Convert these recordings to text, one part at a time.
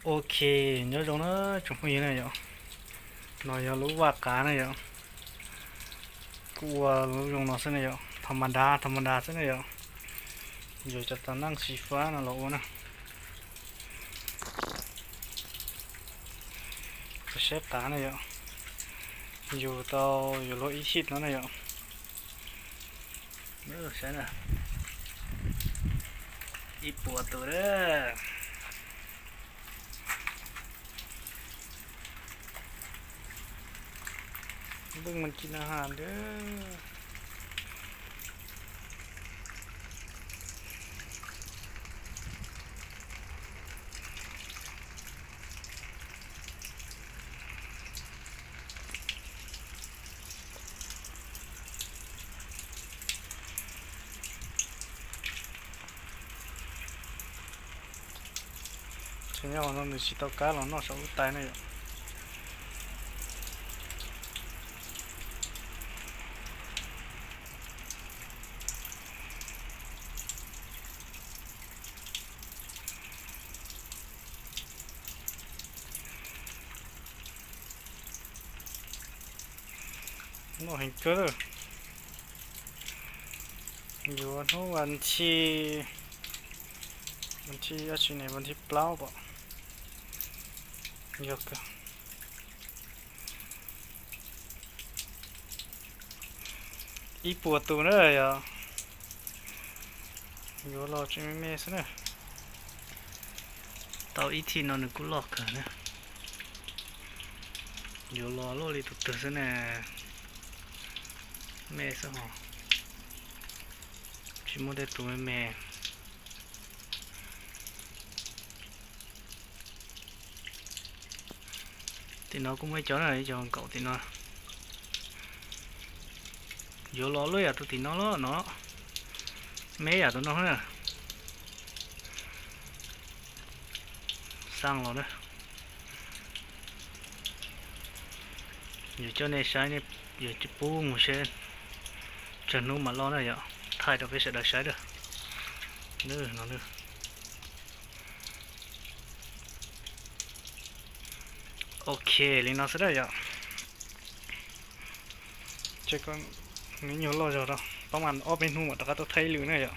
Ok, nyob zoo na tsoom phooj ywg na yom. No yog lub vaj qav na yom. Kuj ua lub zoo no xwb na yom, tha ma da tha ma da xwb na yom. Yus cov tag neej xyiv fab no los ua na. Saib qav na yom. Yus tau yuav luag ib thij no na yom. Saib na, ib puas tus a. Npej mas ci na ha ntag. Ces nyob no nws tsis tau kab los noj saum lub tais na yom. Noj heev kawg. Yuav hnub vas thib, vas thib dab tsi ne, vas thib plaub pom. Yog kawg. Ib puas tus na yom. Yuav los tseem me me xwb na. Tau ib thij no nws kuj loj kawg na. Yuav los loj li tus twg xwb na. Me xwb hos, tsis muaj tej tus me me. Tim no kuj muaj ib co na, ib co nkaum tim no. Yuav los loj yam tus tim no los no, me yam tus no na. Xaj los na. Yuav coj nej saib, yuav pub mus seb, tsawg hnub mam loj na yom, thaij rau peb sawv daws saib na. No. Ok, li no xwb na yom. Ces nws nyuag loj zog rau, pab mas ob peb hnub mam rov qab tuaj thaij ib lwm na yom.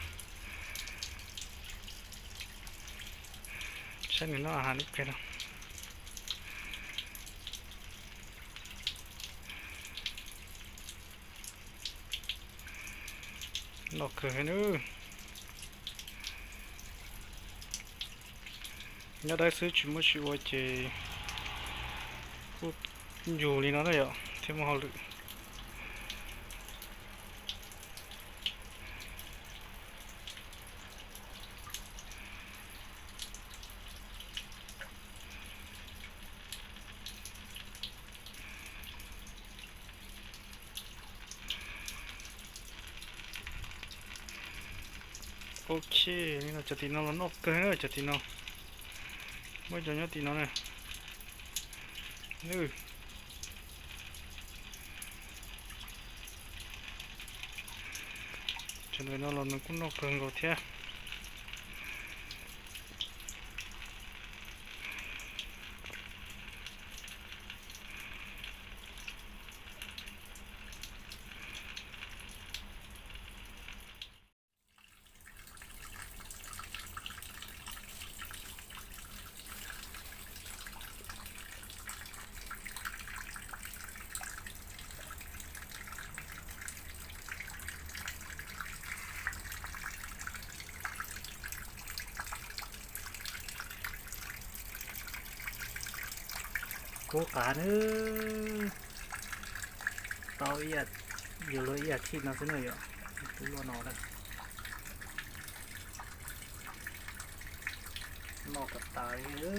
Saib nws noj has li kawg no. Noj kawg heev na. Nyob dawb xwb tsis muaj tsis ua ces kuj yus li no na yom, thiaj muaj hauj lwm. Ok, li no cov tim no los noj kawg na, cov tim no. Muaj cov nyob tim no na. Cov ntawm no los nws kuj noj kawg nkaus thiab. Kub qav nawb. Tau ib, yuav luag ib as thiv no xwb na yom. Kub luaj no lawm. Noj tas tas li.